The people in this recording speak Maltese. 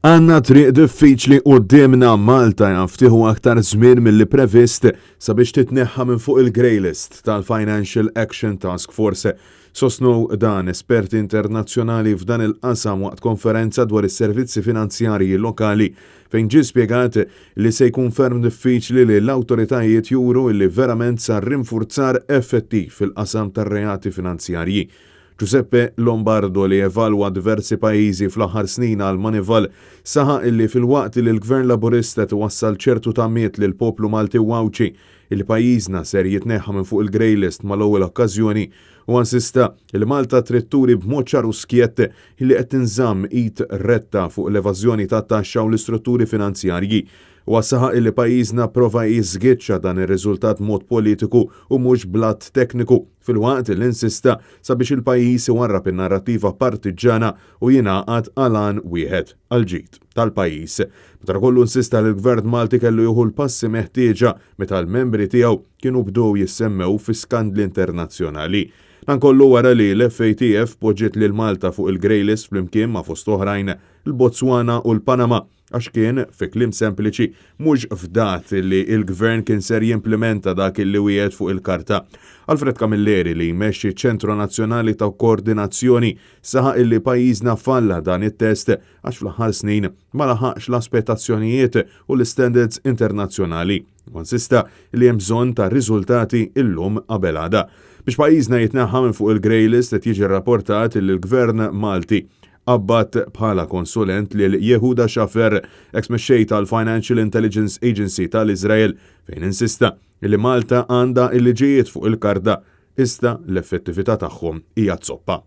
Għandna triq diffiċli quddiemna. Malta jaf tieħu aktar żmien milli previst sabiex titneħħa minn fuq il-grey list tal-Financial Action Task Force. Sostnew dan esperti internazzjonali f'dan il-qasam waqt konferenza dwar is-servizzi finanzjarji lokali fejn ġie spjegat li se jkun ferm diffiċli li l-awtoritajiet juru li verament sar rinfurzar effettiv fil-qasam tar-reati finanzjarji. Giuseppe Lombardo li evalwa diversi pajjiżi fl-aħħar snin għal Moneyval saħaq illi filwaqt li l-Gvern Laburista qed iwassal ċertu tamiet lill-poplu Malti u Għawdxi illi pajjiżna ser jitneħħa minn fuq il-grey list mal-ewwel okkażjoni, huwa insista li Malta trid turi b'mod ċar u skjett illi qed tinżamm id retta fuq l-evażjoni tat-taxxa u l-istrutturi finanzjarji. Huwa saħaq illi pajjiżna pprova jiżgiċċa dan ir-riżultat b'mod politiku u mhux bl-att tekniku, filwaqt li insista sabiex il-pajjiż iwarrab in-narrattiva partiġġana u jingħaqad għal għan wieħed, għall-ġid tal-pajjiż. Madankollu insista li l-Gvern Malti kellu jieħu l-passi meħtieġa meta l-membri tiegħu kienu bdew jissemmew fi skandli internazzjonali. Dan kollu wara li l-FATF poġġiet lil Malta fuq il-grey list flimkien ma' fost oħrajn l-Botswana u l-Panama għax kien, fi kliem sempliċi, mhux fdat li l-Gvern kien ser jimplimenta dak li wiegħed fuq il-karta. Alfred Camilleri li jmexxi ċ-Ċentru Nazzjonali ta' Koordinazzjoni saħaq illi pajjiżna falla dan it-test għax fl-aħħar snin ma laħaqx l-aspettazzjonijiet u l-istandards internazzjonali. U insista li hemm bżonn ta' riżultati illum qabel għada. Biex pajjiżna jitneħħa minn fuq il-grey list qed jiġi rrapportat li l-Gvern Malti qabbad bħala konsulent lil Yehuda Shaffer, eks mexxej tal-Financial Intelligence Agency tal-Iżrael, fejn insista li Malta għandha l-liġijiet fuq il-karta iżda l-effettività tagħhom hija zoppa.